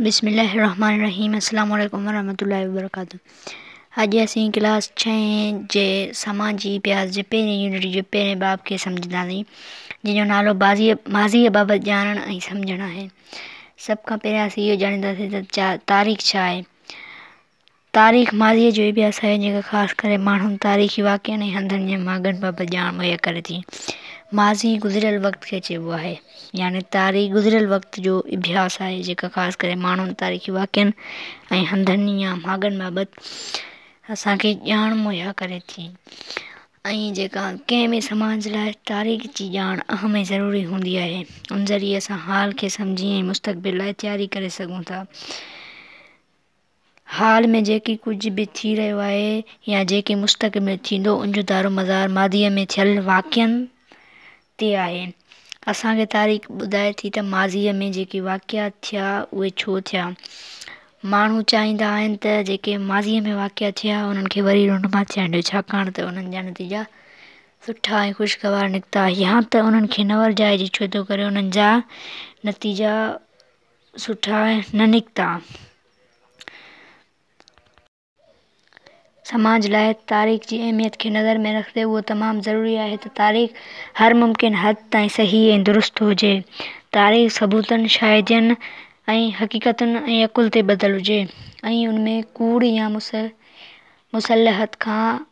بسم الله الرحمن الرحيم السلام عليڪم ورحمة الله وبرڪاته اڄ اسين ڪلاس ڇهين جي سماجي اڀياس جي پهرين يونٽ جي پهرين باب کي سمجهنداسين جنهن جو نالو بازي ماضيء بابت ڄاڻڻ ۽ سمجهڻ آهي. سڀ کان پهريان اسين اهو ڄاڻينداسين ته تاريخ ڇا آهي. تاريخ ماضيء جو اڀياس آهي، جيڪا خاص ڪري ماڻهن، تاريخي واقعن ۽ هنڌن جي ماڳن بابت ڄاڻ مهيا ڪري ٿي. ماضي گذريل وقت کي چئبو آهي. يعني تاريخ گذريل وقت جو اڀياس آهي، جيڪا خاص ڪري ماڻهن، تاريخي واقعن ۽ هنڌن يا ماڳن بابت اسان کي ڄاڻ مهيا ڪري ٿي ۽ جيڪا ڪنهن به سماج لاء تاريخ جي ڄاڻ اهم ۽ ضروري هوندي آهي. ان ذريعي اسان حال کي سمجهي ۽ مستقبل لاء تياري ڪري سگهون ٿا. حال ۾ جيڪي ڪجهه به ٿي رهيو آهي يا جيڪي مستقبل ۾ ٿيندو ان جو دارومدار ماضيء ۾ ٿيل واقعن تي آهي. اسان کي تاريخ ٻڌائي ٿي ته ماضيء ۾ جيڪي واقعا ٿيا اهي ڇو ٿيا. ماڻهو چاهيندا آهن ته جيڪي ماضيء ۾ واقعا ٿيا انهن کي وري رونما ٿيڻ ڏيو ڇاڪاڻ ته انهن جا نتيجا سٺا ۽ خوشگوار نڪتا يا ته انهن کي نه ورجائجي ڇو ته ڪري انهن جا نتيجا سٺا نه نڪتا. سماج لاء تاريخ جي اهميت کي نظر ۾ رکندي اهو تمام ضروري آهي ته تاريخ هر ممڪن حد تائين صحيح ۽ درست هجي. تاريخ ثبوتن، شاهدين ۽ حقيقتن ۽ عقل تي ٻڌل هجي ۽ ان ۾ ڪوڙ يا مصلحت کان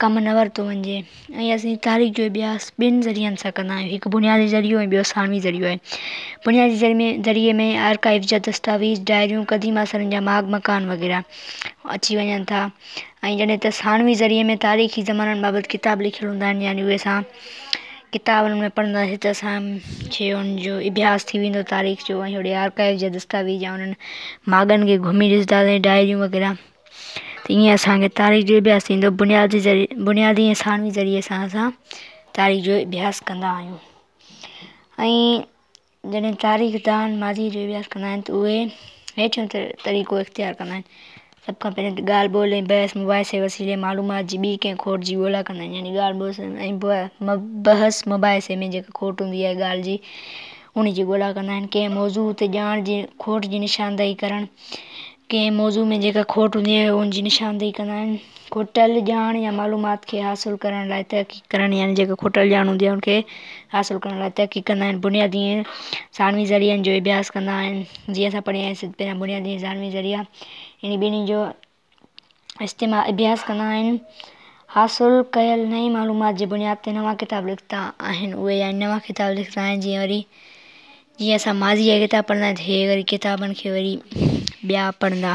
ڪم نه ورتو وڃجي ۽ اسين تاريخ جو اڀياس ٻن ذريعن سان ڪندا آهيون هڪ بنيادي ذريعو ۽ ٻيو ثانوي ذريعو آهي. بنيادي ذريعي ۾ آرڪائيوز جا دستاويز، ڊائريون، قديم آثارن جا ماڳ مڪان وغيره اچي وڃن ٿا ۽ جڏهن ته ثانوي ذريعي ۾ تاريخي زمانن بابت ڪتاب لکيل هوندا آهن يعني اهي اسان ڪتابن ۾ پڙهنداسين ته اسان کي ان جو اڀياس ٿي ويندو تاريخ جو ۽ هوڏي آرڪائيوز جا دستاويز يا انهن ماڳن کي گهمي ڏسنداسين ڊائريون وغيره. ته ائين اسان کي تاريخ جو اڀياس ٿيندو بنيادي ذريعي بنيادي ۽ ثانوي ذريعي سان اسان تاريخ جو اڀياس ڪندا آهيون ۽ جڏهن تاريخدان ماضيء جو اڀياس ڪندا آهن ته اهي هيٺيون طريقو اختيار ڪندا آهن سڀ کان پهريون ته ڳالهه ٻولهه ۽ بحث مباحثي وسيلي معلومات جي ٻي ڪنهن کوٽ جي ڳولا ڪندا آهن يعني ڳالهه ٻولهه ۽ بحث مباحثي ۾ جيڪا کوٽ هوندي آهي ڳالهه جي ان جي ڳولا ڪندا آهن ڪنهن موضوع تي ڄاڻ جي کوٽ جي نشاندهي ڪرڻ ڪنهن موضوع ۾ جيڪا کوٽ هوندي آهي ان جي نشاندهي ڪندا آهن. کوٽل ڄاڻ يا معلومات کي حاصل ڪرڻ لاء تحقيق ڪرڻ يعني جيڪا کوٽل ڄاڻ هوندي آهي ان کي حاصل ڪرڻ لاء تحقيق ڪندا آهن. بنيادي ۽ ثانوي ذريعن جو اڀياس ڪندا آهن. جيئن اسان پڙهي آياسين پهريان بنيادي ۽ ثانوي ذريعا يعني ٻنهي جو استعمال اڀياس ڪندا آهن. حاصل ڪيل نئين معلومات جي بنياد تي نوان ڪتاب لکندا آهن. اهي يعني نوان ڪتاب لکندا آهن جيئن وري جيئن اسان ماضيء جا ڪتاب پڙهندا آهيون ته هي وري ڪتابن کي وري ٻيا پڙهندا.